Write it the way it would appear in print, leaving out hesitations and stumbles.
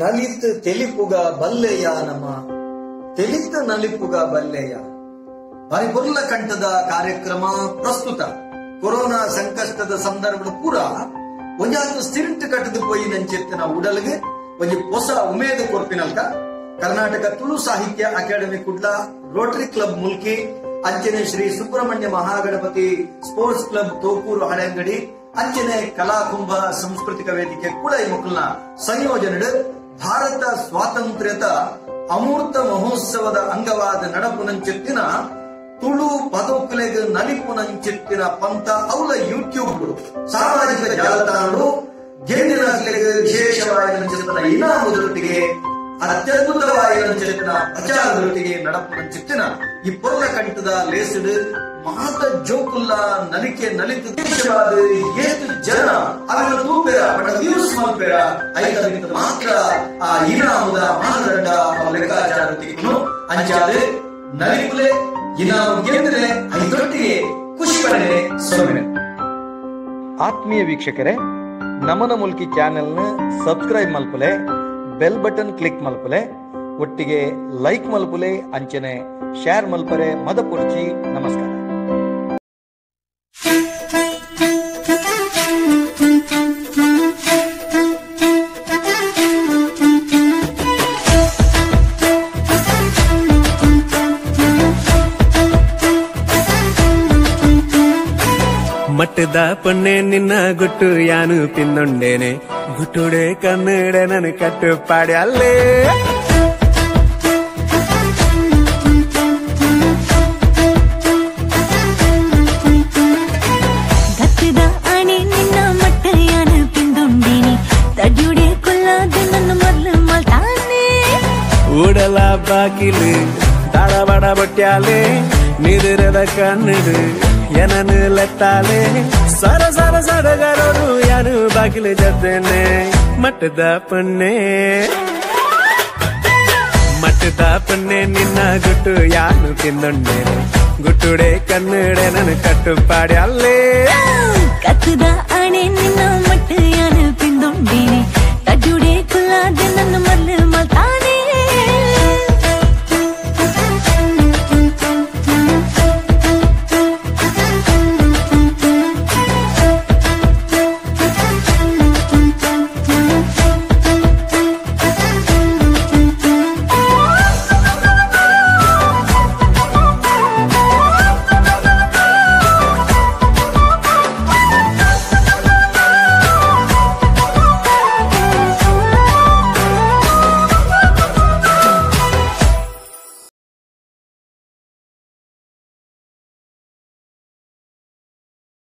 ನಲಿತ್ ತೆಲಿಪುಗ ಬಲ್ಲೆಯ ನಮ ತೆಲಿತ ನಲಿಪುಗ ಬಲ್ಲೆಯ ಬಾರಿ ಕಂಠದ ಕಾರ್ಯಕ್ರಮ ಪ್ರಸ್ತುತ ಕೊರೋನಾ ಸಂಕಷ್ಟದ ಸಂದರ್ಭದ ಪೂರ ಒಂಜಾತು ಸಿರಿಂಟ್ ಕಟ್ಟದು ಪೋಯಿ ನಂಚೆತ್ತಿನ ಉಡಲ್ಗೆ ಒಂಜಿ ಹೊಸ ಉಮೇದು ಕೊರ್ಪಿನಲ್ಕ Karnataka Tulu Sahitya academy Kudla, rotary club Mulki, ಅಂಚನೆ ಶ್ರೀ ಸುಬ್ರಹ್ಮಣ್ಯ ಮಹಾಗಣಪತಿ ಸ್ಪೋರ್ಟ್ಸ್ ಕ್ಲಬ್ ತೋಕೂರು ಹಳೆಂಗಡಿ, ಅಂಚನೆ ಕಲಾಕುಂಭ ಸಾಂಸ್ಕೃತಿಕ ವೇದಿಕೆ ಕುಳೈ ಮುಕುಲ್ನ ಸಂಯೋಜನೆ ಭಾರತ ಸ್ವಾತಂತ್ರ್ಯದ ಅಮೂರ್ತ ಮಹೋತ್ಸವದ ಅಂಗವಾದ ನಡಪುನಂಚೆತ್ತಿನ ತುಳು ಪದೋಕುಲೆಗ್ ನಲಿಪುನಂಚೆತ್ತಿನ ಪಂತ ಅವಲ ಯೂಟ್ಯೂಬ್ ಸಾಮಾಜಿಕ ಜಾಲತಾಣಗಳು ಗೆಂದಿನ ವಿಶೇಷವಾದ ಇನಾಮುದೊಟ್ಟಿಗೆ ಅತ್ಯದ್ಭುತವಾದ ಪ್ರಚಾರದೊಟ್ಟಿಗೆ ನಡಪುನಂಚೆತ್ತಿನ ಈ ಪೊರ್ಲ ಕಂಠದ ಲೇಸಿಡು ಮಾತ ಜೋಕುಲ್ಲ ನಲಿಕೆ ನಲಿತು ದೇಶವಾದ ಏತು ಜನ ಅವರ ತೂಪೆರ ಬಡ ವ್ಯೂಸ್ ಮಲ್ಪೆರ ಐತ ಮಾತ್ರ ಆ ಇನಾಮುದ ಮಾನದಂಡ ಲೆಕ್ಕಾಚಾರ ಅಂಚಾದ ನಲಿಪುಲೆ ಇನಾಮು ಗೆದ್ದರೆ ಐದೊಟ್ಟಿಗೆ ಖುಷಿ ಪಡೆನೆ ಸೊನ್ನೆ. ಆತ್ಮೀಯ ವೀಕ್ಷಕರೇ, ನಮನ ಮುಲ್ಕಿ ಚಾನೆಲ್ನ ಸಬ್ಸ್ಕ್ರೈಬ್ ಮಲ್ಪುಲೆ, ಬೆಲ್ ಬಟನ್ ಕ್ಲಿಕ್ ಮಲ್ಪುಲೆ, ಒಟ್ಟಿಗೆ ಲೈಕ್ ಮಲ್ಪುಲೆ, ಅಂಚನೆ ಶೇರ್ ಮಲ್ಪರೆ ಮದಪುರ್ಚಿ. ನಮಸ್ಕಾರ. ಮಟ್ಟದ ಪೊನ್ನೆ ನಿನ್ನ ಗುಟ್ಟು ಯಾನು ತಿನ್ನೊಂಡೇನೆ, ಗುಟ್ಟುಡೆ ಕನ್ನಡ ನನ್ ಕಟ್ಟು ಪಾಡಿ ಅಲ್ಲೇ. ಗತ್ತದ ಆಣೆ ನಿನ್ನ ಮಟ್ಟ ಯಾನು ತಿಂದೊಂಡೇನೆ, ತಡ್ಯುಡೆ ಕೊಲ್ಲಾದ ನನ್ನ ಮರ್ಲು ಮಲ್ತಾನೆ. ಉಡಲ ಬಾಕಿಲು ದಾಳಬಡ ಬಟ್ಯಾಲೆ, ನಿದುರದ ಕನ್ನಡ ಏನನು ಲೆತ್ತಾಲೆ, ಸರ ಸರ ಸಡಗರೋರು ಯಾರು ಬಾಗಿಲು ಜದ್ದೇನೆ. ಮಟ್ಟದ ಪೊನ್ನೆ ಮಟ್ಟದ ಪೊನ್ನೆ ನಿನ್ನ ಗುಟ್ಟು ಯಾನು ತಿಂದೊಂಡೇನೆ, ಗುಟ್ಟುಡೆ ಕನ್ನಡೆ ನನ್ ಕಟ್ಟು ಪಾಡಿ ಅಲ್ಲೇ. ಕತ್ತದ ಆಣೆ ನಿನ್ನ